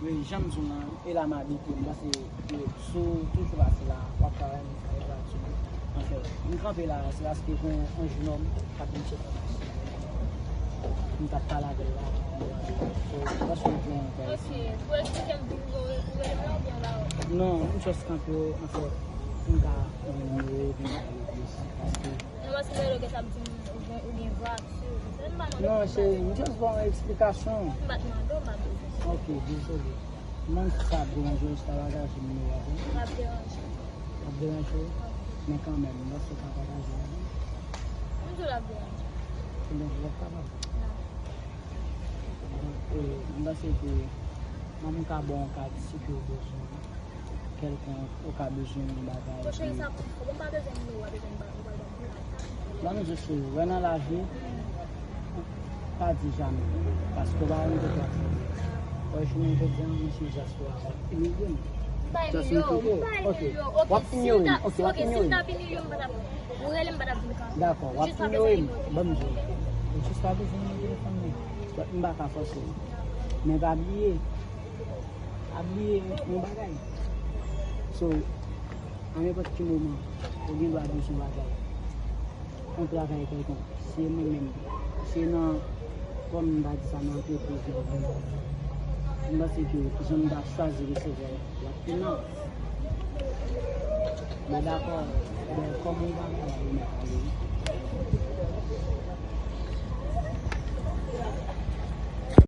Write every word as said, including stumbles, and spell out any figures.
Wi, jan m di w lan, e la m abite, m panse ke si w toujou pase la, w ap ka wè m travay gratis. Anfen, m kanpe la, se paske gen yon jenòm k ap vin tcheke m. M t ap pale avè l la, so, m panse w gen yon bagay. Ok, pou eksplike m, ou rele m la oubyen w la? Non, m just kanpe, anfen, pou m ka wè nimewo w, pou m ka rele plis, paske Non, paske lè yo gen sa ap di m, ou gen, ou gen vwa, se, se m pa mande Non, pou cheri, m just ba w yon eksplikasyon. M pa t mande w, m pa bezwen sa. Ok, dezole. M panse sa ap deranje w si w ta pataje nimewo a avè m. L ap deranje. L ap deranje w? Wi. Men kanmenm, m panse w ka pataje l avè m. M di w l ap deranje. Donk, w ap kapab. Non. Donk, e, m panse ke mwen m ka ba w yon kad si ke w bezwen kèlkonk, ou ka bezwen yon bagay. Bon, cheri, sa pran fò. Bon, m pa bezwen nimewo a, bezwen ba, ou pral ban m pou la. Ban m di w, wè nan lavi, pa di jamè. Paske w pa wè m te fè aksepte. Wè, jounen jodi a, mwen sou dyaspora, w ap imilye m. M pa imilye w, m pa imilye w. Ok, w ap imilye m. Ok, w ap imilye m. Ou rele m, m pa t ap vin kanpe. Dakò, w ap imilye m. Ban m di w. Ou jis pa bezwen nimewo telefòn mwen. M pa ka fòse w. Men pa bliye, pa bliye yon bagay. So, a nenpòt ki moman, ou gen dwa bezwen bagay. Yon travay kèlkonk. Si e mwen menm, si e nan, kòm m ta di sa, nan antrepriz mwen menm, m panse ke jan m ta chwazi resevwa l, l ap pi mal. Men dakò, ben, kòm yon bagay la, yo mèt ale wi.